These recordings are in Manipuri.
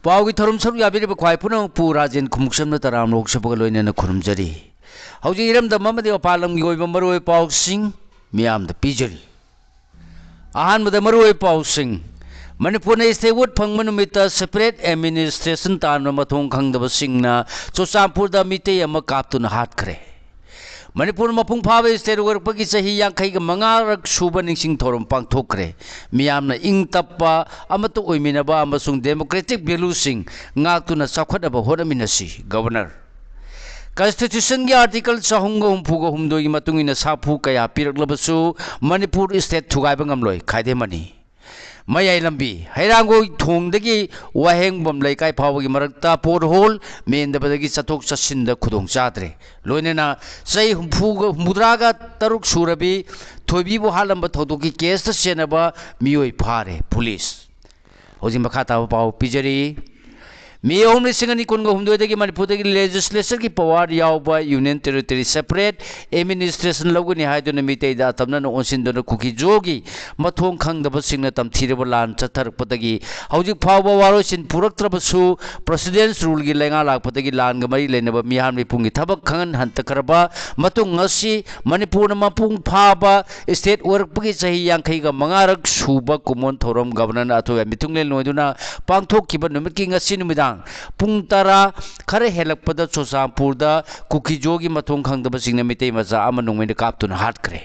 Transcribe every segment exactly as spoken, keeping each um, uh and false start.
ꯄꯥꯎꯒꯤ ꯊꯧꯔꯝ ꯁꯔꯨꯛ ꯌꯥꯕꯤꯔꯤꯕ ꯈ꯭ꯋꯥꯏ ꯄꯨꯝꯅꯃꯛꯄꯨ ꯔꯥꯖꯦꯟ ꯈꯨꯃꯨꯛꯁꯝꯅ ꯇꯔꯥꯝꯅ ꯑꯣꯛꯆꯕꯒ ꯂꯣꯏꯅꯅ ꯈꯨꯔꯨꯝꯖꯔꯤ꯫ ꯍꯧꯖꯤꯛ ꯏꯔꯝꯗꯝ ꯑꯃꯗꯤ ꯃꯄꯥꯟ ꯂꯝꯒꯤ ꯑꯣꯏꯕ ꯃꯔꯨꯑꯣꯏꯕ ꯄꯥꯎꯁꯤꯡ ꯃꯤꯌꯥꯝꯗ ꯄꯤꯖꯔꯤ꯫ ꯑꯍꯥꯟꯕꯗ ꯃꯔꯨꯑꯣꯏꯕ ꯄꯥꯎꯁꯤꯡ꯫ ꯃꯅꯤꯄꯨꯔꯅ statehood ꯐꯪꯕ ꯅꯨꯃꯤꯠꯇ separate administration ꯇꯥꯟꯕ ꯃꯊꯣꯡ ꯈꯪꯗꯕꯁꯤꯡꯅ ꯆꯨꯔꯆꯥꯟꯄꯨꯔꯗ ꯃꯤꯇꯩ ꯑꯃ ꯀꯥꯞꯇꯨꯅ ꯍꯥꯠꯈ꯭ꯔꯦ꯫ ꯃꯅꯤꯄꯨꯔ ꯃꯄꯨꯡ ꯐꯥꯕ state ꯑꯣꯏꯔꯛꯄꯒꯤ ꯆꯍꯤ ꯌꯥꯡꯈꯩꯒ ꯃꯉꯥꯔꯛ ꯁꯨꯕ ꯅꯤꯡꯁꯤꯡ ꯊꯧꯔꯝ ꯄꯥꯡꯊꯣꯛꯈ꯭ꯔꯦ꯫ ꯃꯤꯌꯥꯝꯅ ꯏꯪ ꯇꯞꯄ, ꯑꯃꯠꯇ ꯑꯣꯏꯃꯤꯟꯅꯕ ꯑꯃꯁꯨꯡ democratic valueꯁꯤꯡ ꯉꯥꯛꯇꯨꯅ ꯆꯥꯎꯈꯠꯅꯕ ꯍꯣꯠꯅꯃꯤꯟꯅꯁꯤ, Governor꯫ Constitutionꯒꯤ article ꯆꯍꯨꯝꯒ ꯍꯨꯝꯐꯨꯒ ꯍꯨꯝꯗꯣꯏꯒꯤ ꯃꯇꯨꯡ ꯏꯟꯅ ꯁꯥꯐꯨ ꯀꯌꯥ ꯄꯤꯔꯛꯂꯕꯁꯨ ꯃꯅꯤꯄꯨꯔ state ꯊꯨꯒꯥꯏꯕ ꯉꯝꯂꯣꯏ, ꯈꯥꯏꯗꯦꯝ ꯃꯅꯤ꯫ ꯃꯌꯥꯏ ꯂꯝꯕꯤ, ꯍꯩꯔꯥꯡꯒꯣꯏ ꯊꯣꯡꯗꯒꯤ ꯋꯥꯍꯦꯡꯕꯝ ꯂꯩꯀꯥꯏ ꯐꯥꯎꯕꯒꯤ ꯃꯔꯛꯇ pothole ꯃꯦꯟꯗꯕꯗꯒꯤ ꯆꯠꯊꯣꯛ ꯆꯠꯁꯤꯟꯗ ꯈꯨꯗꯣꯡ ꯆꯥꯗ꯭ꯔꯦ꯫ ꯂꯣꯏꯅꯅ ꯆꯍꯤ ꯍꯨꯝꯐꯨꯒ, ꯍꯨꯝꯐꯨꯇꯔꯥꯒ ꯇꯔꯨꯛ ꯁꯨꯔꯕꯤ ꯊꯣꯏꯕꯤꯕꯨ ꯍꯥꯠꯂꯝꯕ ꯊꯧꯗꯣꯛꯀꯤ caseꯇ ꯆꯦꯟꯅꯕ ꯃꯤꯑꯣꯏ ꯐꯥꯔꯦ police꯫ ꯍꯧꯖꯤꯛ ꯃꯈꯥ ꯇꯥꯕ ꯄꯥꯎ ꯄꯤꯖꯔꯤ꯫ ꯃꯦ ꯑꯍꯨꯝ, ꯂꯤꯁꯤꯡ ꯑꯅꯤ ꯀꯨꯟꯒ ꯍꯨꯝꯗꯣꯏꯗꯒꯤ ꯃꯅꯤꯄꯨꯔꯗꯒꯤ legislatureꯒꯤ power ꯌꯥꯎꯕ union territory separate administration ꯂꯧꯒꯅꯤ ꯍꯥꯏꯗꯨꯅ ꯃꯤꯇꯩꯗ ꯑꯇꯝꯅꯅ ꯑꯣꯟꯁꯤꯟꯗꯨꯅ ꯀꯨꯀꯤꯖꯣꯒꯤ ꯃꯊꯣꯡ ꯈꯪꯗꯕꯁꯤꯡꯅ ꯇꯝꯊꯤꯔꯕ ꯂꯥꯟ ꯆꯠꯊꯔꯛꯄꯗꯒꯤ ꯍꯧꯖꯤꯛ ꯐꯥꯎꯕ ꯋꯥꯔꯣꯏꯁꯤꯟ ꯄꯨꯔꯛꯇ꯭ꯔꯕꯁꯨ, President's Ruleꯒꯤ ꯂꯩꯉꯥꯛ ꯂꯥꯛꯄꯗꯒꯤ ꯂꯥꯟꯒ ꯃꯔꯤ ꯂꯩꯅꯕ ꯃꯤꯍꯥꯠ ꯃꯤꯄꯨꯡꯒꯤ ꯊꯕꯛ ꯈꯪꯍꯟ ꯍꯟꯊꯈ꯭ꯔꯕ ꯃꯇꯨꯡ, ꯉꯁꯤ ꯃꯅꯤꯄꯨꯔꯅ ꯃꯄꯨꯡ ꯐꯥꯕ state ꯑꯣꯏꯔꯛꯄꯒꯤ ꯆꯍꯤ ꯌꯥꯡꯈꯩꯒ ꯃꯉꯥꯔꯛ ꯁꯨꯕ ꯀꯨꯝꯑꯣꯟ ꯊꯧꯔꯝ Governorꯅ ꯑꯊꯣꯏꯕ ꯃꯤꯊꯨꯡꯂꯦꯟ ꯑꯣꯏꯗꯨꯅ ꯄꯥꯡꯊꯣꯛꯈꯤꯕ ꯅꯨꯃꯤꯠꯀꯤ ꯉꯁꯤ ꯅꯨꯃꯤꯗꯥꯡ ꯄꯨꯡ ꯇꯔꯥ ꯈꯔ ꯍꯦꯜꯂꯛꯄꯗ ꯆꯨꯔꯆꯥꯟꯄꯨꯔꯗ ꯀꯨꯀꯤꯖꯣꯒꯤ ꯃꯊꯣꯡ ꯈꯪꯗꯕꯁꯤꯡꯅ ꯃꯤꯇꯩ ꯃꯆꯥ ꯑꯃ ꯅꯣꯡꯃꯩꯅ ꯀꯥꯞꯇꯨꯅ ꯍꯥꯠꯈ꯭ꯔꯦ꯫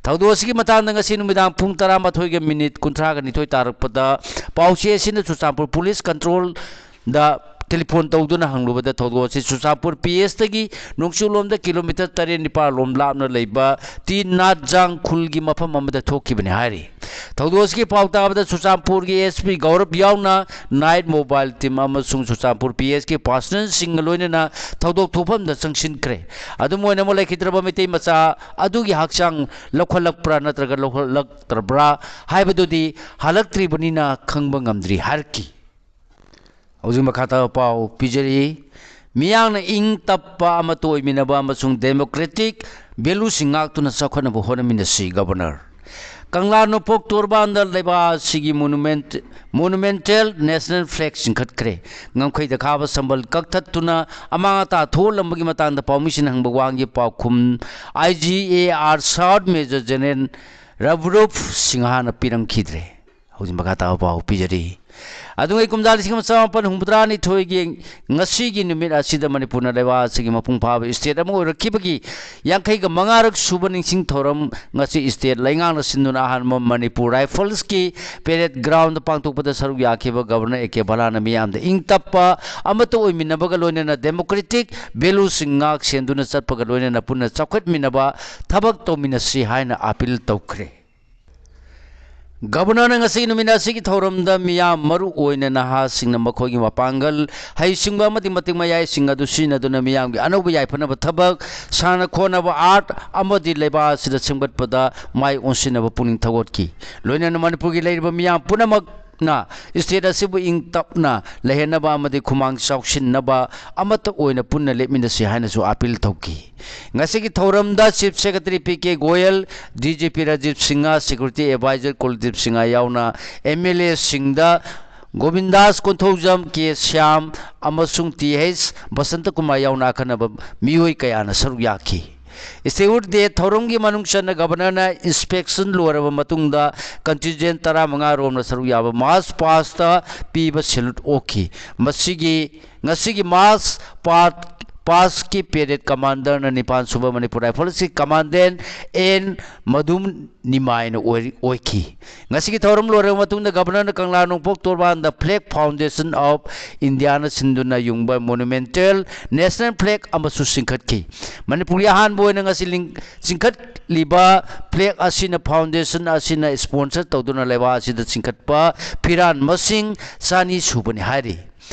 ꯊꯧꯗꯣꯛ ꯑꯁꯤꯒꯤ ꯃꯇꯥꯡꯗ ꯉꯁꯤ ꯅꯨꯃꯤꯗꯥꯡ ꯄꯨꯡ ꯇꯔꯥꯃꯥꯊꯣꯏꯒ minute ꯀꯨꯟꯊ꯭ꯔꯥꯒ ꯅꯤꯊꯣꯏ ꯇꯥꯔꯛꯄꯗ ꯄꯥꯎꯆꯦ ꯑꯁꯤꯅ ꯆꯨꯔꯆꯥꯟꯄꯨꯔ police controlꯗ telephone ꯇꯧꯗꯨꯅ ꯍꯪꯂꯨꯕꯗ ꯊꯧꯗꯣꯛ ꯑꯁꯤ ꯆꯨꯔꯆꯥꯟꯄꯨꯔ PSꯇꯒꯤ ꯅꯣꯡꯆꯨꯞꯂꯣꯝꯗ kilometre ꯇꯔꯦꯠ ꯅꯤꯄꯥꯜ ꯂꯣꯝ ꯂꯥꯞꯅ ꯂꯩꯕ ꯇꯤ ꯅꯥꯠꯖꯥꯡ ꯈꯨꯜꯒꯤ ꯃꯐꯝ ꯑꯃꯗ ꯊꯣꯛꯈꯤꯕꯅꯤ ꯍꯥꯏꯔꯤ꯫ ꯊꯧꯗꯣꯛ ꯑꯁꯤꯒꯤ ꯄꯥꯎ ꯇꯥꯕꯗ ꯆꯨꯔꯆꯥꯟꯄꯨꯔꯒꯤ SP ꯒꯧꯔꯕ ꯌꯥꯎꯅ night mobile team ꯑꯃꯁꯨꯡ ꯆꯨꯔꯆꯥꯟꯄꯨꯔ PSꯀꯤ personnelꯁꯤꯡꯒ ꯂꯣꯏꯅꯅ ꯊꯧꯗꯣꯛ ꯊꯣꯛꯐꯝꯗ ꯆꯪꯁꯤꯟꯈ꯭ꯔꯦ꯫ ꯑꯗꯨꯝ ꯑꯣꯏꯅꯃꯛ ꯂꯩꯈꯤꯗ꯭ꯔꯕ ꯃꯩꯇꯩ ꯃꯆꯥ ꯑꯗꯨꯒꯤ ꯍꯛꯆꯥꯡ ꯂꯧꯈꯠꯂꯛꯄ꯭ꯔꯥ ꯅꯠꯇ꯭ꯔꯒ ꯂꯧꯈꯠꯂꯛꯇ꯭ꯔꯕ꯭ꯔꯥ ꯍꯥꯏꯕꯗꯨꯗꯤ ꯍꯜꯂꯛꯇ꯭ꯔꯤꯕꯅꯤꯅ ꯈꯪꯕ ꯉꯝꯗ꯭ꯔꯤ ꯍꯥꯏꯔꯛꯈꯤ꯫ ꯍꯧꯖꯤꯛ ꯃꯈꯥ ꯇꯥꯕ ꯄꯥꯎ ꯄꯤꯖꯔꯤ꯫ ꯃꯤꯌꯥꯝꯅ ꯏꯪ ꯇꯞꯄ, ꯑꯃꯠꯇ ꯑꯣꯏꯃꯤꯟꯅꯕ ꯑꯃꯁꯨꯡ democratic valueꯁꯤꯡ ꯉꯥꯛꯇꯨꯅ ꯆꯥꯎꯈꯠꯅꯕ ꯍꯣꯠꯅꯃꯤꯟꯅꯁꯤ, Governor꯫ ꯀꯪꯂꯥ ꯅꯣꯡꯄꯣꯛ ꯇꯣꯔꯕꯥꯟꯗ ꯂꯩꯕꯥꯛ ꯑꯁꯤꯒꯤ monument, monumental national flag ꯆꯤꯡꯈꯠꯈ꯭ꯔꯦ꯫ ꯉꯝꯈꯩꯗ ꯈꯥꯕ ꯁꯝꯕꯜ ꯀꯛꯊꯠꯇꯨꯅ ꯑꯃꯥꯡ ꯑꯇꯥ ꯊꯣꯛꯍꯜꯂꯝꯕꯒꯤ ꯃꯇꯥꯡꯗ ꯄꯥꯎꯃꯤꯁꯤꯡꯅ ꯍꯪꯕ ꯋꯥꯍꯪꯒꯤ ꯄꯥꯎꯈꯨꯝ I G A R Sergeant Major General ꯔꯕꯔꯨꯞ ꯁꯤꯡꯍꯥꯅ ꯄꯤꯔꯝꯈꯤꯗ꯭ꯔꯦ꯫ ꯍꯧꯖꯤꯛ ꯃꯈꯥ ꯇꯥꯕ ꯄꯥꯎ ꯄꯤꯖꯔꯤ꯫ ꯑꯗꯨꯉꯩ ꯀꯨꯝꯖꯥ ꯂꯤꯁꯤꯡ ꯑꯃ ꯆꯃꯥꯄꯟ ꯍꯨꯝꯐꯨꯇꯔꯥꯅꯤꯊꯣꯏꯒꯤ ꯉꯁꯤꯒꯤ ꯅꯨꯃꯤꯠ ꯑꯁꯤꯗ ꯃꯅꯤꯄꯨꯔꯅ ꯂꯩꯕꯥꯛ ꯑꯁꯤꯒꯤ ꯃꯄꯨꯡ ꯐꯥꯕ state ꯑꯃ ꯑꯣꯏꯔꯛꯈꯤꯕꯒꯤ ꯌꯥꯡꯈꯩꯒ ꯃꯉꯥꯔꯛ ꯁꯨꯕ ꯅꯤꯡꯁꯤꯡ ꯊꯧꯔꯝ ꯉꯁꯤ state ꯂꯩꯉꯥꯛꯅ ꯁꯤꯟꯗꯨꯅ ꯑꯍꯥꯟꯕ ꯃꯅꯤꯄꯨꯔ Riflesꯀꯤ parade groundꯗ ꯄꯥꯡꯊꯣꯛꯄꯗ ꯁꯔꯨꯛ ꯌꯥꯈꯤꯕ Governor A K ꯚꯜꯂꯥꯅ ꯃꯤꯌꯥꯝꯗ ꯏꯪ ꯇꯞꯄ, ꯑꯃꯠꯇ ꯑꯣꯏꯃꯤꯟꯅꯕꯒ ꯂꯣꯏꯅꯅ democratic valueꯁꯤꯡ ꯉꯥꯛ ꯁꯦꯟꯗꯨꯅ ꯆꯠꯄꯒ ꯂꯣꯏꯅꯅ ꯄꯨꯟꯅ ꯆꯥꯎꯈꯠꯃꯤꯟꯅꯕ ꯊꯕꯛ ꯇꯧꯃꯤꯟꯅꯁꯤ ꯍꯥꯏꯅ appeal ꯇꯧꯈ꯭ꯔꯦ꯫ Governorꯅ ꯉꯁꯤꯒꯤ ꯅꯨꯃꯤꯠ ꯑꯁꯤꯒꯤ ꯊꯧꯔꯝꯗ ꯃꯤꯌꯥꯝ, ꯃꯔꯨ ꯑꯣꯏꯅ ꯅꯍꯥꯁꯤꯡꯅ ꯃꯈꯣꯏꯒꯤ ꯃꯄꯥꯡꯒꯜ, ꯍꯩꯁꯤꯡꯕ ꯑꯃꯗꯤ ꯃꯇꯤꯛ ꯃꯌꯥꯏꯁꯤꯡ ꯑꯗꯨ ꯁꯤꯖꯤꯟꯅꯗꯨꯅ ꯃꯤꯌꯥꯝꯒꯤ ꯑꯅꯧꯕ ꯌꯥꯏꯐꯅꯕ ꯊꯕꯛ, ꯁꯥꯟꯅ ꯈꯣꯠꯅꯕ, art ꯑꯃꯗꯤ ꯂꯩꯕꯥꯛ ꯑꯁꯤꯗ ꯁꯦꯝꯒꯠꯄꯗ ꯃꯥꯏ ꯑꯣꯟꯁꯤꯟꯅꯕ ꯄꯨꯛꯅꯤꯡ ꯊꯧꯒꯠꯈꯤ꯫ ꯂꯣꯏꯅꯅ ꯃꯅꯤꯄꯨꯔꯒꯤ ꯂꯩꯔꯤꯕ ꯃꯤꯌꯥꯝ ꯄꯨꯝꯅꯃꯛꯅ state ꯑꯁꯤꯕꯨ ꯏꯪ ꯇꯞꯅ ꯂꯩꯍꯟꯅꯕ ꯑꯃꯗꯤ ꯈꯨꯃꯥꯡ ꯆꯥꯎꯁꯤꯟꯅꯕ ꯑꯃꯠꯇ ꯑꯣꯏꯅ ꯄꯨꯟꯅ ꯂꯦꯞꯃꯤꯟꯅꯁꯤ ꯍꯥꯏꯅꯁꯨ appeal ꯇꯧꯈꯤ꯫ ꯉꯁꯤꯒꯤ ꯊꯧꯔꯝꯗ Chief Secretary P K Goyal, D G P Rajiv Singh, Security Advisor ꯀꯨꯜꯗꯤꯞ Singh ꯌꯥꯎꯅ M L Aꯁꯤꯡꯗ ꯒꯣꯕꯤꯟꯗꯥꯁ Konthoujam, K Shyam ꯑꯃꯁꯨꯡ T H ꯕꯁꯟꯇ ꯀꯨꯃꯥꯔ ꯌꯥꯎꯅ ꯑꯈꯟꯅꯕ ꯃꯤꯑꯣꯏ ꯀꯌꯥꯅ ꯁꯔꯨꯛ ꯌꯥꯈꯤ꯫ Steward Day ꯊꯧꯔꯝꯒꯤ ꯃꯅꯨꯡ ꯆꯟꯅ Governorꯅ inspection ꯂꯣꯏꯔꯕ ꯃꯇꯨꯡꯗ contingent ꯇꯔꯥꯃꯉꯥ ꯔꯣꯝꯅ ꯁꯔꯨꯛ ꯌꯥꯕ march pastꯇ ꯄꯤꯕ salute ꯑꯣꯛꯈꯤ꯫ ꯃꯁꯤꯒꯤ, ꯉꯁꯤꯒꯤ march past, pastꯀꯤ parade commanderꯅ ꯅꯤꯄꯥꯟ ꯁꯨꯕ ꯃꯅꯤꯄꯨꯔ Riflesꯀꯤ Commandant N ꯃꯗꯨꯝ ꯅꯤꯃꯥꯏꯅ ꯑꯣꯏ-, ꯑꯣꯏꯈꯤ꯫ ꯉꯁꯤꯒꯤ ꯊꯧꯔꯝ ꯂꯣꯏꯔꯕ ꯃꯇꯨꯡꯗ Governorꯅ ꯀꯪꯂꯥ ꯅꯣꯡꯄꯣꯛ ꯇꯣꯔꯕꯥꯟꯗ Flag Foundation of Indiaꯅ ꯁꯤꯟꯗꯨꯅ ꯌꯨꯡꯕ monumental national flag ꯑꯃꯁꯨ ꯆꯤꯡꯈꯠꯈꯤ꯫ ꯃꯅꯤꯄꯨꯔꯒꯤ ꯑꯍꯥꯟꯕ ꯑꯣꯏꯅ ꯉꯁꯤ ꯂꯤꯡ-, ꯆꯤꯡꯈꯠꯂꯤꯕ flag ꯑꯁꯤꯅ foundation ꯑꯁꯤꯅ sponsor ꯇꯧꯗꯨꯅ ꯂꯩꯕꯥꯛ ꯑꯁꯤꯗ ꯆꯤꯡꯈꯠꯄ ꯐꯤꯔꯥꯟ ꯃꯁꯤꯡ ꯆꯅꯤ ꯁꯨꯕꯅꯤ ꯍꯥꯏꯔꯤ꯫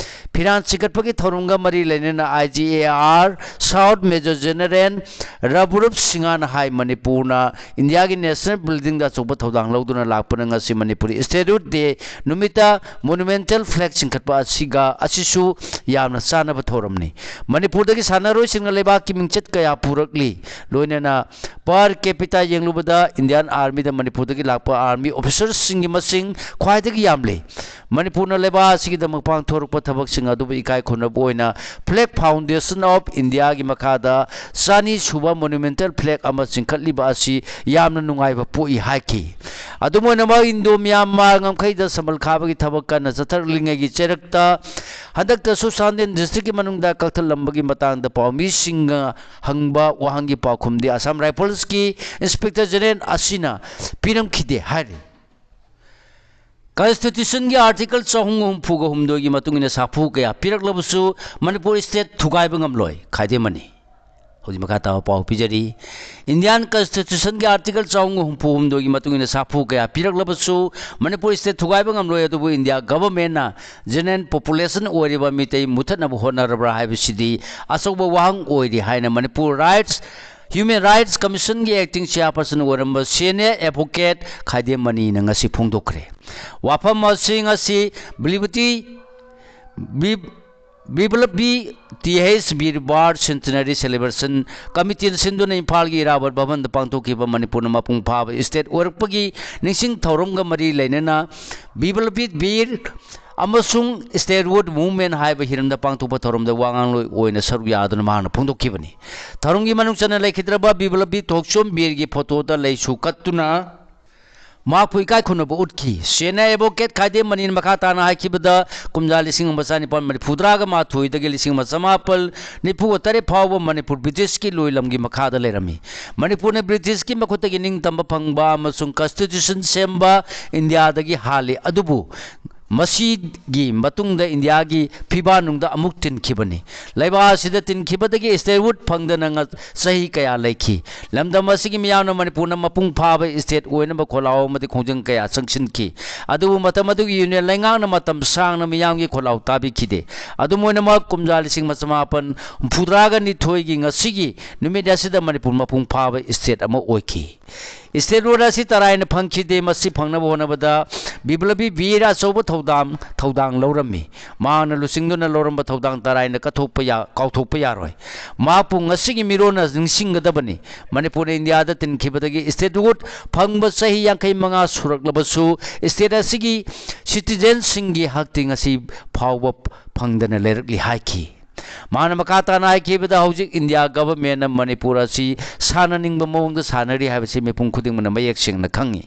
ꯐꯤꯔꯥꯟ ꯆꯤꯡꯈꯠꯄꯒꯤ ꯊꯧꯔꯝꯒ ꯃꯔꯤ ꯂꯩꯅꯅ I G A R South Major General ꯔꯕꯨꯔꯨꯞ ꯁꯤꯡꯍꯅ ꯍꯥꯏ, ꯃꯅꯤꯄꯨꯔꯅ ꯏꯟꯗꯤꯌꯥꯒꯤ ꯅꯦꯁꯅꯦꯜ ꯕꯤꯜꯗꯤꯡꯗ ꯑꯆꯧꯕ ꯊꯧꯗꯥꯡ ꯂꯧꯗꯨꯅ ꯂꯥꯛꯄꯅ ꯉꯁꯤ ꯃꯅꯤꯄꯨꯔꯤ Statehood Day ꯅꯨꯃꯤꯠꯇ ꯃꯣꯅꯨꯃꯦꯟꯇꯦꯜ ꯐ꯭ꯂꯦꯒ ꯆꯤꯡꯈꯠꯄ ꯑꯁꯤꯒ, ꯑꯁꯤꯁꯨ ꯌꯥꯝꯅ ꯆꯥꯅꯕ ꯊꯧꯔꯝꯅꯤ꯫ ꯃꯅꯤꯄꯨꯔꯗꯒꯤ ꯁꯥꯟꯅꯔꯣꯏꯁꯤꯡꯅ ꯂꯩꯕꯥꯛꯀꯤ ꯃꯤꯡꯆꯠ ꯀꯌꯥ ꯄꯨꯔꯛꯂꯤ꯫ ꯂꯣꯏꯅꯅ per capita ꯌꯦꯡꯂꯨꯕꯗ Indian Armyꯗ ꯃꯅꯤꯄꯨꯔꯗꯒꯤ ꯂꯥꯛꯄ Army officerꯁꯤꯡꯒꯤ ꯃꯁꯤꯡ ꯈ꯭ꯋꯥꯏꯗꯒꯤ ꯌꯥꯝꯂꯤ꯫ ꯃꯅꯤꯄꯨꯔꯅ ꯂꯩꯕꯥꯛ ꯑꯁꯤꯒꯤꯗꯃꯛ ꯄꯥꯡꯊꯣꯔꯛꯄ ꯊꯕꯛꯁꯤꯡ ꯑꯗꯨꯕꯨ ꯏꯀꯥꯏ ꯈꯨꯝꯅꯕ ꯑꯣꯏꯅ Flag Foundation of Indiaꯒꯤ ꯃꯈꯥꯗ ꯆꯅꯤ ꯁꯨꯕ ꯃꯣꯅꯨꯃꯦꯟꯇꯦꯜ ꯐ꯭ꯂꯦꯒ ꯑꯃ ꯆꯤꯡꯈꯠꯂꯤꯕ ꯑꯁꯤ ꯌꯥꯝꯅ ꯅꯨꯡꯉꯥꯏꯕ ꯄꯣꯛꯏ ꯍꯥꯏꯈꯤ꯫ ꯑꯗꯨꯝ ꯑꯣꯏꯅꯃꯛ, ꯏꯟꯗꯣ ꯃ꯭ꯌꯥꯟꯃꯥꯔ ꯉꯝꯈꯩꯗ ꯁꯝꯕꯜ ꯈꯥꯕꯒꯤ ꯊꯕꯛ ꯀꯟꯅ ꯆꯠꯊꯔꯛꯂꯤꯉꯩꯒꯤ ꯆꯩꯔꯛꯇ ꯍꯟꯗꯛꯇꯁꯨ ꯆꯥꯟꯗꯦꯜ districtꯀꯤ ꯃꯅꯨꯡꯗ ꯀꯛꯊꯠꯂꯝꯕꯒꯤ ꯃꯇꯥꯡꯗ ꯄꯥꯎꯃꯤꯁꯤꯡꯅ ꯍꯪꯕ ꯋꯥꯍꯪꯒꯤ ꯄꯥꯎꯈꯨꯝꯗꯤ Assam Riflesꯀꯤ Inspector General ꯑꯁꯤꯅ ꯄꯤꯔꯝꯈꯤꯗꯦ ꯍꯥꯏꯔꯤ꯫ Constitutionꯒꯤ Article ꯆꯍꯨꯝ ꯍꯨꯝꯐꯨꯒ ꯍꯨꯝꯗꯣꯏꯒꯤ ꯃꯇꯨꯡ ꯏꯟꯅ ꯁꯥꯐꯨ ꯀꯌꯥ ꯄꯤꯔꯛꯂꯕꯁꯨ ꯃꯅꯤꯄꯨꯔ state ꯊꯨꯒꯥꯏꯕ ꯉꯝꯂꯣꯏ, ꯈꯥꯏꯗꯦꯝ ꯃꯅꯤ꯫ ꯍꯧꯖꯤꯛ ꯃꯈꯥ ꯇꯥꯕ ꯄꯥꯎ ꯄꯤꯖꯔꯤ꯫ Indian Constitutionꯒꯤ Article ꯆꯍꯨꯝꯒ ꯍꯨꯝꯐꯨ ꯍꯨꯝꯗꯣꯏꯒꯤ ꯃꯇꯨꯡ ꯏꯟꯅ ꯁꯥꯐꯨ ꯀꯌꯥ ꯄꯤꯔꯛꯂꯕꯁꯨ ꯃꯅꯤꯄꯨꯔ state ꯊꯨꯒꯥꯏꯕ ꯉꯝꯂꯣꯏ꯫ ꯑꯗꯨꯕꯨ India governmentꯅ general population ꯑꯣꯏꯔꯤꯕ ꯃꯤꯇꯩ ꯃꯨꯊꯠꯅꯕ ꯍꯣꯠꯅꯔꯕ꯭ꯔꯥ ꯍꯥꯏꯕꯁꯤꯗꯤ ꯑꯆꯧꯕ ꯋꯥꯍꯪ ꯑꯣꯏꯔꯤ ꯍꯥꯏꯅ Manipur Rights, Human Rights Commissionꯒꯤ acting chairperson ꯑꯣꯏꯔꯝꯕ senior advocate ꯈꯥꯏꯗꯦꯝ ꯃꯅꯤꯅ ꯉꯁꯤ ꯐꯣꯡꯗꯣꯛꯈ꯭ꯔꯦ꯫ ꯋꯥꯐꯝ ꯑꯁꯤ ꯉꯁꯤ ꯕꯤꯕ꯭ꯂꯕꯇꯤ, ꯕꯤ-, ꯕꯤꯕ꯭ꯂꯕꯤ ꯇꯤ ꯑꯩꯆ ꯕꯤꯔ ꯕꯥꯔ Centenary Celebration Committeeꯅ ꯁꯤꯟꯗꯨꯅ ꯏꯝꯐꯥꯜꯒꯤ ꯏꯔꯥꯕꯣꯠ ꯚꯕꯟꯗ ꯄꯥꯡꯊꯣꯛꯈꯤꯕ ꯃꯅꯤꯄꯨꯔꯅ ꯃꯄꯨꯡ ꯐꯥꯕ state ꯑꯣꯏꯔꯛꯄꯒꯤ ꯅꯤꯡꯁꯤꯡ ꯊꯧꯔꯝꯒ ꯃꯔꯤ ꯂꯩꯅꯅ ꯕꯤꯕ꯭ꯂꯕꯤ ꯕꯤꯔ ꯑꯃꯁꯨꯡ Statehood Movement ꯍꯥꯏꯕ ꯍꯤꯔꯝꯗ ꯄꯥꯡꯊꯣꯛꯄ ꯊꯧꯔꯝꯗ ꯋꯥ ꯉꯥꯡꯂꯣꯏ ꯑꯣꯏꯅ ꯁꯔꯨꯛ ꯌꯥꯗꯨꯅ ꯃꯍꯥꯛꯅ ꯐꯣꯡꯗꯣꯛꯈꯤꯕꯅꯤ꯫ ꯊꯧꯔꯝꯒꯤ ꯃꯅꯨꯡ ꯆꯟꯅ ꯂꯩꯈꯤꯗ꯭ꯔꯕ ꯕꯤꯕ꯭ꯂꯕꯤ ꯊꯣꯛꯆꯣꯝ ꯕꯤꯔꯒꯤ photoꯗ ꯂꯩꯁꯨ ꯀꯠꯇꯨꯅ ꯃꯍꯥꯛꯄꯨ ꯏꯀꯥꯏ ꯈꯨꯝꯅꯕ ꯎꯠꯈꯤ꯫ Senior advocate ꯈꯥꯏꯗꯦꯝ ꯃꯅꯤꯅ ꯃꯈꯥ ꯇꯥꯅ ꯍꯥꯏꯈꯤꯕꯗ, ꯀꯨꯝꯖꯥ ꯂꯤꯁꯤꯡ ꯑꯃ ꯆꯅꯤꯄꯥꯟ ꯃꯔꯤꯐꯨ ꯇꯔꯥꯒ ꯃꯥꯊꯣꯏꯗꯒꯤ ꯂꯤꯁꯤꯡ ꯑꯃ ꯆꯃꯥꯄꯜ ꯅꯤꯐꯨꯒ ꯇꯔꯦꯠ ꯐꯥꯎꯕ ꯃꯅꯤꯄꯨꯔ ꯕ꯭ꯔꯤꯇꯤꯁꯀꯤ ꯂꯣꯏꯂꯝꯒꯤ ꯃꯈꯥꯗ ꯂꯩꯔꯝꯃꯤ꯫ ꯃꯅꯤꯄꯨꯔꯅ ꯕ꯭ꯔꯤꯇꯤꯁꯀꯤ ꯃꯈꯨꯠꯇꯒꯤ ꯅꯤꯡꯇꯝꯕ ꯐꯪꯕ ꯑꯃꯁꯨꯡ constitution ꯁꯦꯝꯕ ꯏꯟꯗꯤꯌꯥꯗꯒꯤ ꯍꯥꯜꯂꯤ꯫ ꯑꯗꯨꯕꯨ ꯃꯁꯤꯒꯤ ꯃꯇꯨꯡꯗ ꯏꯟꯗꯤꯌꯥꯒꯤ ꯐꯤꯕꯥ ꯅꯨꯡꯗ ꯑꯃꯨꯛ ꯇꯤꯟꯈꯤꯕꯅꯤ꯫ ꯂꯩꯕꯥꯛ ꯑꯁꯤꯗ ꯇꯤꯟꯈꯤꯕꯗꯒꯤ statehood ꯐꯪꯗꯅ ꯉ-, ꯆꯍꯤ ꯀꯌꯥ ꯂꯩꯈꯤ꯫ ꯂꯝꯗꯝ ꯑꯁꯤꯒꯤ ꯃꯤꯌꯥꯝꯅ ꯃꯅꯤꯄꯨꯔꯅ ꯃꯄꯨꯡ ꯐꯥꯕ state ꯑꯣꯏꯅꯕ ꯈꯣꯜꯂꯥꯎ ꯑꯃꯗꯤ ꯈꯣꯡꯖꯪ ꯀꯌꯥ ꯆꯪꯁꯤꯟꯈꯤ꯫ ꯑꯗꯨꯕꯨ ꯃꯇꯝ ꯑꯗꯨꯒꯤ union ꯂꯩꯉꯥꯛꯅ ꯃꯇꯝ ꯁꯥꯡꯅ ꯃꯤꯌꯥꯝꯒꯤ ꯈꯣꯜꯂꯥꯎ ꯇꯥꯕꯤꯈꯤꯗꯦ꯫ ꯑꯗꯨꯝ ꯑꯣꯏꯅꯃꯛ, ꯀꯨꯝꯖꯥ ꯂꯤꯁꯤꯡ ꯑꯃ ꯆꯃꯥꯄꯟ ꯍꯨꯝꯐꯨꯇꯔꯥꯒ ꯅꯤꯊꯣꯏꯒꯤ ꯉꯁꯤꯒꯤ ꯅꯨꯃꯤꯠ ꯑꯁꯤꯗ ꯃꯅꯤꯄꯨꯔ ꯃꯄꯨꯡ ꯐꯥꯕ state ꯑꯃ ꯑꯣꯏꯈꯤ꯫ Statehood ꯑꯁꯤ ꯇꯔꯥꯏꯅ ꯐꯪꯈꯤꯗꯦ꯫ ꯃꯁꯤ ꯐꯪꯅꯕ ꯍꯣꯠꯅꯕꯗ ꯕꯤꯄ꯭ꯂꯕꯤ ꯕꯤꯔ ꯑꯆꯧꯕ ꯊꯧꯗꯥꯡ, ꯊꯧꯗꯥꯡ ꯂꯧꯔꯝꯃꯤ꯫ ꯃꯍꯥꯛꯅ ꯂꯨꯆꯤꯡꯗꯨꯅ ꯂꯧꯔꯝꯕ ꯊꯧꯗꯥꯡ ꯇꯔꯥꯏꯅ ꯀꯠꯊꯣꯛꯄ ꯌꯥ-, ꯀꯥꯎꯊꯣꯛꯄ ꯌꯥꯔꯣꯏ꯫ ꯃꯍꯥꯛꯄꯨ ꯉꯁꯤꯒꯤ ꯃꯤꯔꯣꯟꯅ ꯅꯤꯡꯁꯤꯡꯒꯗꯕꯅꯤ꯫ ꯃꯅꯤꯄꯨꯔꯅ ꯏꯟꯗꯤꯌꯥꯗ ꯇꯤꯟꯈꯤꯕꯗꯒꯤ statehood ꯐꯪꯕ ꯆꯍꯤ ꯌꯥꯡꯈꯩ ꯃꯉꯥ ꯁꯨꯔꯛꯂꯕꯁꯨ, state ꯑꯁꯤꯒꯤ citizenꯁꯤꯡꯒꯤ ꯍꯛꯇꯤ ꯉꯁꯤ ꯐꯥꯎꯕ ꯐꯪꯗꯅ ꯂꯩꯔꯛꯂꯤ ꯍꯥꯏꯈꯤ꯫ ꯃꯥꯅ ꯃꯈꯥ ꯇꯥꯅ ꯍꯥꯏꯈꯤꯕꯗ, ꯍꯧꯖꯤꯛ ꯏꯟꯗꯤꯌꯥ governmentꯅ ꯃꯅꯤꯄꯨꯔ ꯑꯁꯤ ꯁꯥꯟꯅꯅꯤꯡꯕ ꯃꯑꯣꯡꯗ ꯁꯥꯟꯅꯔꯤ ꯍꯥꯏꯕꯁꯤ ꯃꯤꯄꯨꯝ ꯈꯨꯗꯤꯡꯃꯛꯅ ꯃꯌꯦꯛ ꯁꯦꯡꯅ ꯈꯪꯏ꯫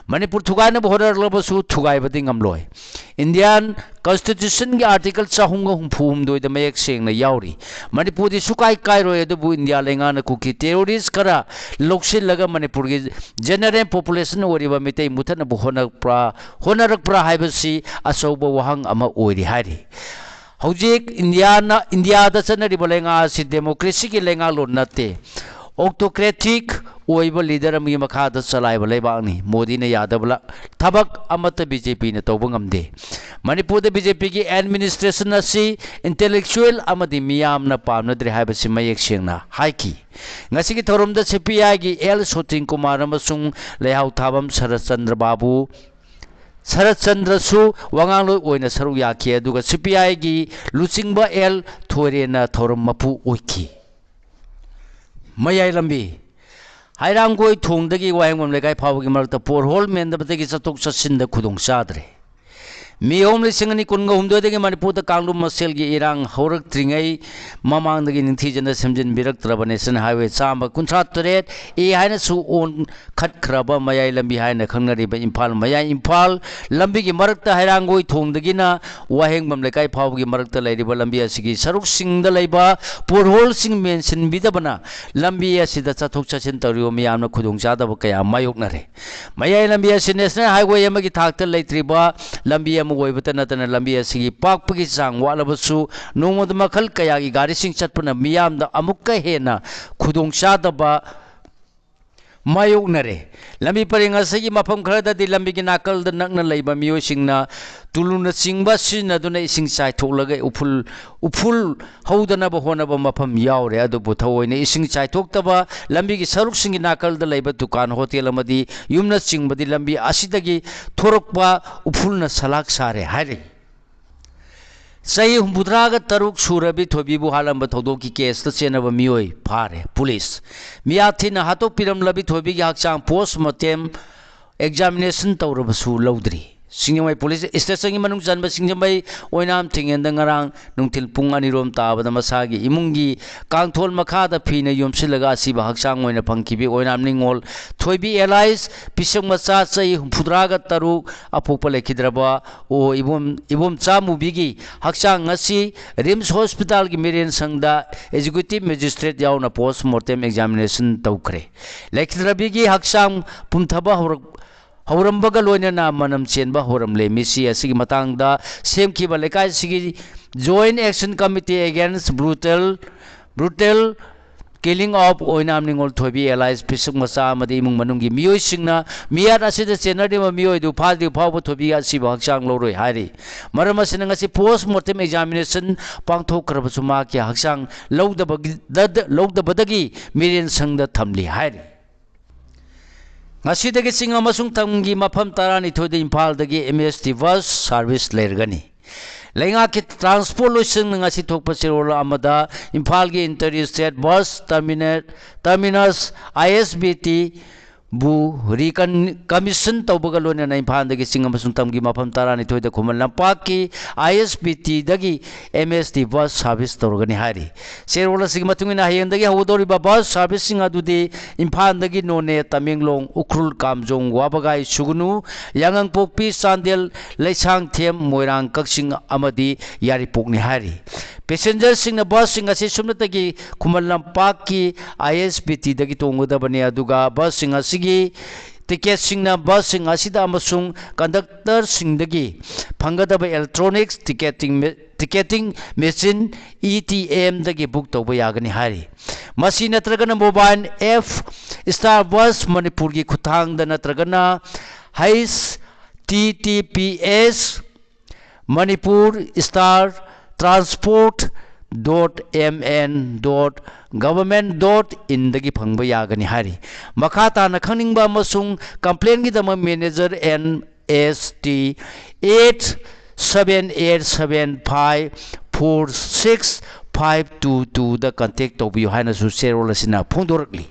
ꯃꯅꯤꯄꯨꯔ ꯊꯨꯒꯥꯏꯅꯕ ꯍꯣꯠꯅꯔꯛꯂꯕꯁꯨ ꯊꯨꯒꯥꯏꯕꯗꯤ ꯉꯝꯂꯣꯏ꯫ Indian Constitutionꯒꯤ article ꯆꯍꯨꯝꯒ ꯍꯨꯝꯐꯨ ꯍꯨꯝꯗꯣꯏꯗ ꯃꯌꯦꯛ ꯁꯦꯡꯅ ꯌꯥꯎꯔꯤ꯫ ꯃꯅꯤꯄꯨꯔꯗꯤ ꯁꯨꯀꯥꯏ ꯀꯥꯏꯔꯣꯏ, ꯑꯗꯨꯕꯨ ꯏꯟꯗꯤꯌꯥ ꯂꯩꯉꯥꯛꯅ ꯀꯨꯀꯤ terrorist ꯈꯔ ꯂꯧꯁꯤꯜꯂꯒ ꯃꯅꯤꯄꯨꯔꯒꯤ general population ꯑꯣꯏꯔꯤꯕ ꯃꯤꯇꯩ ꯃꯨꯊꯠꯅꯕ ꯍꯣꯠꯅꯔꯛꯄ꯭ꯔꯥ, ꯍꯣꯠꯅꯔꯛꯄ꯭ꯔꯥ ꯍꯥꯏꯕꯁꯤ ꯑꯆꯧꯕ ꯋꯥꯍꯪ ꯑꯃ ꯑꯣꯏꯔꯤ ꯍꯥꯏꯔꯤ꯫ ꯍꯧꯖꯤꯛ ꯏꯟꯗꯤꯌꯥꯅ, ꯏꯟꯗꯤꯌꯥꯗ ꯆꯠꯅꯔꯤꯕ ꯂꯩꯉꯥꯛ ꯑꯁꯤ democracyꯒꯤ ꯂꯩꯉꯥꯛꯂꯣꯟ ꯅꯠꯇꯦ꯫ Autocratic ꯑꯣꯏꯕ leader ꯑꯃꯒꯤ ꯃꯈꯥꯗ ꯆꯂꯥꯏꯕ ꯂꯩꯕꯥꯛꯅꯤ꯫ ꯃꯣꯗꯤꯅ ꯌꯥꯗꯕ ꯊꯕꯛ ꯑꯃꯠꯇ BJPꯅ ꯇꯧꯕ ꯉꯝꯗꯦ꯫ ꯃꯅꯤꯄꯨꯔꯗ BJPꯒꯤ administration ꯑꯁꯤ intellectual ꯑꯃꯗꯤ ꯃꯤꯌꯥꯝꯅ ꯄꯥꯝꯅꯗ꯭ꯔꯦ ꯍꯥꯏꯕꯁꯤ ꯃꯌꯦꯛ ꯁꯦꯡꯅ ꯍꯥꯏꯈꯤ꯫ ꯉꯁꯤꯒꯤ ꯊꯧꯔꯝꯗ CPIꯒꯤ ꯑꯦꯜ ꯁꯣꯇꯤꯟ ꯀꯨꯃꯥꯔ ꯑꯃꯁꯨꯡ ꯂꯩꯍꯥꯎ ꯊꯥꯕꯝ ꯁꯔꯠꯆꯟꯗ꯭ꯔ ꯕꯥꯕꯨ, ꯁꯔꯠꯆꯟꯗ꯭ꯔꯁꯨ ꯋꯥꯉꯥꯡꯂꯣꯏ ꯑꯣꯏꯅ ꯁꯔꯨꯛ ꯌꯥꯈꯤ, ꯑꯗꯨꯒ CPIꯒꯤ ꯂꯨꯆꯤꯡꯕ ꯑꯦꯜ ꯊꯣꯏꯔꯦꯟꯅ ꯊꯧꯔꯝ ꯃꯄꯨ ꯑꯣꯏꯈꯤ꯫ ꯃꯌꯥꯏ ꯂꯝꯕꯤ, ꯍꯩꯔꯥꯡꯒꯣꯏ ꯊꯣꯡꯗꯒꯤ ꯋꯥꯍꯦꯡꯕꯝ ꯂꯩꯀꯥꯏ ꯐꯥꯎꯕꯒꯤ ꯃꯔꯛꯇ pothole ꯃꯦꯟꯗꯕꯗꯒꯤ ꯆꯠꯊꯣꯛ ꯆꯠꯁꯤꯟꯗ ꯈꯨꯗꯣꯡ ꯆꯥꯗ꯭ꯔꯦ꯫ ꯃꯤ ꯑꯍꯨꯝ ꯂꯤꯁꯤꯡ ꯑꯅꯤ ꯀꯨꯟꯒ ꯍꯨꯝꯗꯣꯏꯗꯒꯤ ꯃꯅꯤꯄꯨꯔꯗ ꯀꯥꯡꯂꯨꯞ ꯃꯁꯦꯜꯒꯤ ꯏꯔꯥꯡ ꯍꯧꯔꯛꯇ꯭ꯔꯤꯉꯩ ꯃꯃꯥꯡꯗꯒꯤ ꯅꯤꯡꯊꯤꯖꯅ ꯁꯦꯝꯖꯤꯟꯕꯤꯔꯛꯇ꯭ꯔꯕ National Highway ꯆꯥꯝꯃ ꯀꯨꯟꯊ꯭ꯔꯥ ꯇꯔꯦꯠ A ꯍꯥꯏꯅꯁꯨ ꯑꯣꯟꯈꯠꯈ꯭ꯔꯕ ꯃꯌꯥꯏ ꯂꯝꯕꯤ ꯍꯥꯏꯅ ꯈꯪꯅꯔꯤꯕ ꯏꯝꯐꯥꯜ ꯃꯌꯥꯏ ꯏꯝꯐꯥꯜ ꯂꯝꯕꯤꯒꯤ ꯃꯔꯛꯇ ꯍꯩꯔꯥꯡꯒꯣꯏ ꯊꯣꯡꯗꯒꯤꯅ ꯋꯥꯍꯦꯡꯕꯝ ꯂꯩꯀꯥꯏ ꯐꯥꯎꯕꯒꯤ ꯃꯔꯛꯇ ꯂꯩꯔꯤꯕ ꯂꯝꯕꯤ ꯑꯁꯤꯒꯤ ꯁꯔꯨꯛꯁꯤꯡꯗ ꯂꯩꯕ potholeꯁꯤꯡ ꯃꯦꯟꯁꯤꯟꯕꯤꯗꯕꯅ ꯂꯝꯕꯤ ꯑꯁꯤꯗ ꯆꯠꯊꯣꯛ ꯆꯠꯁꯤꯟ ꯇꯧꯔꯤꯕ ꯃꯤꯌꯥꯝꯅ ꯈꯨꯗꯣꯡꯆꯥꯗꯕ ꯀꯌꯥ ꯃꯥꯌꯣꯛꯅꯔꯦ꯫ ꯃꯌꯥꯏ ꯂꯝꯕꯤ ꯑꯁꯤ National Highway ꯑꯃꯒꯤ ꯊꯥꯛꯇ ꯂꯩꯇ꯭ꯔꯤꯕ ꯂꯝꯕꯤ ꯑꯃ ꯑꯣꯏꯕꯇ ꯅꯠꯇꯅ ꯂꯝꯕꯤ ꯑꯁꯤꯒꯤ ꯄꯥꯛꯄꯒꯤ ꯆꯥꯡ ꯋꯥꯠꯂꯕꯁꯨ ꯅꯣꯡꯃꯗ ꯃꯈꯜ ꯀꯌꯥꯒꯤ ꯒꯥꯔꯤꯁꯤꯡ ꯆꯠꯄꯅ ꯃꯤꯌꯥꯝꯗ ꯑꯃꯨꯛꯀ ꯍꯦꯟꯅ ꯈꯨꯗꯣꯡꯆꯥꯗꯕ ꯃꯥꯌꯣꯛꯅꯔꯦ꯫ ꯂꯝꯕꯤ ꯄꯔꯦꯡ ꯑꯁꯤꯒꯤ ꯃꯐꯝ ꯈꯔꯗꯗꯤ ꯂꯝꯕꯤꯒꯤ ꯅꯥꯀꯜꯗ ꯅꯛꯅ ꯂꯩꯕ ꯃꯤꯑꯣꯏꯁꯤꯡꯅ ꯇꯨꯂꯨꯅꯆꯤꯡꯕ ꯁꯤꯖꯤꯟꯅꯗꯨꯅ ꯏꯁꯤꯡ ꯆꯥꯏꯊꯣꯛꯂꯒ ꯎꯐꯨꯜ, ꯎꯐꯨꯜ ꯍꯧꯗꯅꯕ ꯍꯣꯠꯅꯕ ꯃꯐꯝ ꯌꯥꯎꯔꯦ꯫ ꯑꯗꯨꯕꯨ ꯊꯑꯣꯏꯅ ꯏꯁꯤꯡ ꯆꯥꯏꯊꯣꯛꯇꯕ ꯂꯝꯕꯤꯒꯤ ꯁꯔꯨꯛꯁꯤꯡꯒꯤ ꯅꯥꯀꯜꯗ ꯂꯩꯕ ꯗꯨꯀꯥꯟ, ꯍꯣꯇꯦꯜ ꯑꯃꯗꯤ ꯌꯨꯝꯅꯆꯤꯡꯕꯗꯤ ꯂꯝꯕꯤ ꯑꯁꯤꯗꯒꯤ ꯊꯣꯔꯛꯄ ꯎꯐꯨꯜꯅ ꯁꯂꯥꯛ ꯁꯥꯔꯦ ꯍꯥꯏꯔꯤ꯫ ꯆꯍꯤ ꯍꯨꯝꯐꯨꯇꯔꯥꯒ ꯇꯔꯨꯛ ꯁꯨꯔꯕꯤ ꯊꯣꯏꯕꯤꯕꯨ ꯍꯥꯠꯂꯝꯕ ꯊꯧꯗꯣꯛꯀꯤ ꯀꯦꯁꯇ ꯆꯦꯟꯅꯕ ꯃꯤꯑꯣꯏ ꯐꯥꯔꯦ ꯄꯨꯂꯤꯁ꯫ ꯃꯤꯌꯥꯊꯤꯅ ꯍꯥꯠꯇꯣꯛꯄꯤꯔꯝꯂꯕꯤ ꯊꯣꯏꯕꯤꯒꯤ ꯍꯛꯆꯥꯡ ꯄꯣꯁꯃꯣꯔꯇꯦꯝ ꯑꯦꯛꯖꯥꯃꯤꯅꯦꯁꯟ ꯇꯧꯔꯕꯁꯨ ꯂꯧꯗ꯭ꯔꯤ꯫ ꯁꯤꯡꯖꯃꯩ ꯄꯨꯂꯤꯁ ꯁ꯭ꯇꯦꯁꯟꯒꯤ ꯃꯅꯨꯡ ꯆꯟꯕ ꯁꯤꯡꯖꯃꯩ ꯑꯣꯏꯅꯥꯝ ꯊꯤꯡꯉꯦꯟꯗ ꯉꯔꯥꯡ ꯅꯨꯡꯊꯤꯜ ꯄꯨꯡ ꯑꯅꯤꯔꯣꯝ ꯇꯥꯕꯗ ꯃꯁꯥꯒꯤ ꯏꯃꯨꯡꯒꯤ ꯀꯥꯡꯊꯣꯜ ꯃꯈꯥꯗ ꯐꯤꯅ ꯌꯣꯝꯁꯤꯜꯂꯒ ꯑꯁꯤꯕ ꯍꯛꯆꯥꯡ ꯑꯣꯏꯅ ꯐꯪꯈꯤꯕꯤ ꯑꯣꯏꯅꯥꯝ ꯅꯤꯉꯣꯜ ꯊꯣꯏꯕꯤ ꯑꯦꯂꯥꯏꯁ ꯄꯤꯁꯛ ꯃꯆꯥ ꯆꯍꯤ ꯍꯨꯝꯐꯨꯇꯔꯥꯒ ꯇꯔꯨꯛ ꯑꯄꯣꯛꯄ ꯂꯩꯈꯤꯗ꯭ꯔꯕ ꯑꯣ ꯏꯕꯣꯝ, ꯏꯕꯣꯝꯆꯥ ꯃꯨꯕꯤꯒꯤ ꯍꯛꯆꯥꯡ ꯑꯁꯤ ꯔꯤꯝꯁ ꯍꯣꯁꯄꯤꯇꯥꯜꯒꯤ ꯃꯤꯔꯦꯟ ꯁꯪꯗ ꯑꯦꯛꯖꯤꯀ꯭ꯌꯨꯇꯤꯚ ꯃꯦꯖꯤꯁꯇ꯭ꯔꯦꯠ ꯌꯥꯎꯅ ꯄꯣꯁꯃꯣꯔꯇꯦꯝ ꯑꯦꯛꯖꯥꯃꯤꯅꯦꯁꯟ ꯇꯧꯈ꯭ꯔꯦ꯫ ꯂꯩꯈꯤꯗ꯭ꯔꯕꯤꯒꯤ ꯍꯛꯆꯥꯡ ꯄꯨꯝꯊꯕ ꯍꯧꯔꯛ-, ꯍꯧꯔꯝꯕꯒ ꯂꯣꯏꯅꯅ ꯃꯅꯝ ꯆꯦꯟꯕ ꯍꯧꯔꯝꯂꯦ꯫ ꯃꯤꯁꯤ ꯑꯁꯤꯒꯤ ꯃꯇꯥꯡꯗ ꯁꯦꯝꯈꯤꯕ ꯂꯩꯀꯥꯏꯁꯤꯒꯤ Joint Action Committee Against Brutal, Brutal Killing of ꯑꯣꯏꯅꯥꯝ ꯅꯤꯉꯣꯜ ꯊꯣꯏꯕꯤ alias ꯄꯤꯁꯛ ꯃꯆꯥ ꯑꯃꯗꯤ ꯏꯃꯨꯡ ꯃꯅꯨꯡꯒꯤ ꯃꯤꯑꯣꯏꯁꯤꯡꯅ ꯃꯤꯌꯥꯠ ꯑꯁꯤꯗ ꯆꯦꯟꯅꯔꯤꯕ ꯃꯤꯑꯣꯏ ꯑꯗꯨ ꯐꯥꯗ꯭ꯔꯤ ꯐꯥꯎꯕ ꯊꯣꯏꯕꯤ ꯑꯁꯤꯕ ꯍꯛꯆꯥꯡ ꯂꯧꯔꯣꯏ ꯍꯥꯏꯔꯤ꯫ ꯃꯔꯝ ꯑꯁꯤꯅ ꯉꯁꯤ ꯄꯣꯁꯃꯣꯔꯇꯦꯝ ꯑꯦꯛꯖꯥꯃꯤꯅꯦꯁꯟ ꯄꯥꯡꯊꯣꯛꯈ꯭ꯔꯕꯁꯨ ꯃꯍꯥꯛꯀꯤ ꯍꯛꯆꯥꯡ ꯂꯧꯗꯕꯒꯤ-, ꯗ-, ꯂꯧꯗꯕꯗꯒꯤ ꯃꯤꯔꯦꯟ ꯁꯪꯗ ꯊꯝꯂꯤ ꯍꯥꯏꯔꯤ꯫ ꯉꯁꯤꯗꯒꯤ ꯆꯤꯡ ꯑꯃꯁꯨꯡ ꯇꯝꯒꯤ ꯃꯐꯝ ꯇꯔꯥꯅꯤꯊꯣꯏꯗ ꯏꯝꯐꯥꯜꯗꯒꯤ M S T bus service ꯂꯩꯔꯒꯅꯤ꯫ ꯂꯩꯉꯥꯛꯀꯤ ꯇ꯭ꯔꯥꯟꯁꯄꯣꯔꯠ ꯂꯣꯏꯁꯪꯅ ꯉꯁꯤ ꯊꯣꯛꯄ ꯆꯦꯔꯣꯜ ꯑꯃꯗ ꯏꯝꯐꯥꯜꯒꯤ inter state bus termina-, terminus I S B T ꯕꯨ recon-, commission ꯇꯧꯕꯒ ꯂꯣꯏꯅꯅ ꯏꯝꯐꯥꯜꯗꯒꯤ ꯆꯤꯡ ꯑꯃꯁꯨꯡ ꯇꯝꯒꯤ ꯃꯐꯝ ꯇꯔꯥꯅꯤꯊꯣꯏꯗ ꯈꯨꯃꯟ ꯂꯝꯄꯥꯛꯀꯤ I S B T ꯗꯒꯤ M S T bus service ꯇꯧꯔꯒꯅꯤ ꯍꯥꯏꯔꯤ꯫ ꯆꯦꯔꯣꯜ ꯑꯁꯤꯒꯤ ꯃꯇꯨꯡ ꯏꯟꯅ ꯍꯌꯦꯡꯗꯒꯤ ꯍꯧꯒꯗꯧꯔꯤꯕ bus service ꯁꯤꯡ ꯑꯗꯨꯗꯤ ꯏꯝꯐꯥꯜꯗꯒꯤ ꯅꯣꯅꯦ, ꯇꯃꯦꯡꯂꯣꯡ, ꯎꯈ꯭ꯔꯨꯜ, ꯀꯥꯝꯖꯣꯡ, ꯋꯥꯕꯒꯥꯏ, ꯁꯨꯒꯅꯨ, ꯌꯥꯉꯪꯄꯣꯛꯄꯤ, ꯆꯥꯟꯗꯦꯜ, ꯂꯩꯁꯥꯡꯊꯦꯝ, ꯃꯣꯏꯔꯥꯡ, ꯀꯛꯆꯤꯡ ꯑꯃꯗꯤ ꯌꯥꯏꯔꯤꯄꯣꯛꯅꯤ ꯍꯥꯏꯔꯤ꯫ Passenger ꯁꯤꯡꯅ bus ꯁꯤꯡ ꯑꯁꯤ ꯁꯨꯞꯅꯇꯒꯤ ꯈꯨꯃꯟ ꯂꯝꯄꯥꯛꯀꯤ I S B T ꯗꯒꯤ ꯇꯣꯡꯒꯗꯕꯅꯤ, ꯑꯗꯨꯒ bus ꯁꯤꯡ ꯑꯁꯤꯒꯤ ꯇꯤꯀꯦꯠꯁꯤꯡꯅ ꯕꯁꯁꯤꯡ ꯑꯁꯤꯗ ꯑꯃꯁꯨꯡ ꯀꯟꯗꯛꯇꯔꯁꯤꯡꯗꯒꯤ ꯐꯪꯒꯗꯕ electronics ticketing, ticketing machine, E T M ꯗꯒꯤ book ꯇꯧꯕ ꯌꯥꯒꯅꯤ ꯍꯥꯏꯔꯤ꯫ ꯃꯁꯤ ꯅꯠꯇ꯭ꯔꯒꯅ mobile app Star Bus ꯃꯅꯤꯄꯨꯔꯒꯤ ꯈꯨꯠꯊꯥꯡꯗ ꯅꯠꯇ꯭ꯔꯒꯅ H T T P S Manipur Star Transport dot M N dot government dot in ꯗꯒꯤ ꯐꯪꯕ ꯌꯥꯒꯅꯤ ꯍꯥꯏꯔꯤ꯫ ꯃꯈꯥ ꯇꯥꯅ ꯈꯪꯅꯤꯡꯕ ꯑꯃꯁꯨꯡ complaintꯒꯤꯗꯃꯛ manager N S T eight seven eight seven five four six five two two ꯗ contact ꯇꯧꯕꯤꯌꯨ ꯍꯥꯏꯅꯁꯨ ꯆꯦꯔꯣꯜ ꯑꯁꯤꯅ ꯐꯣꯡꯗꯣꯔꯛꯂꯤ꯫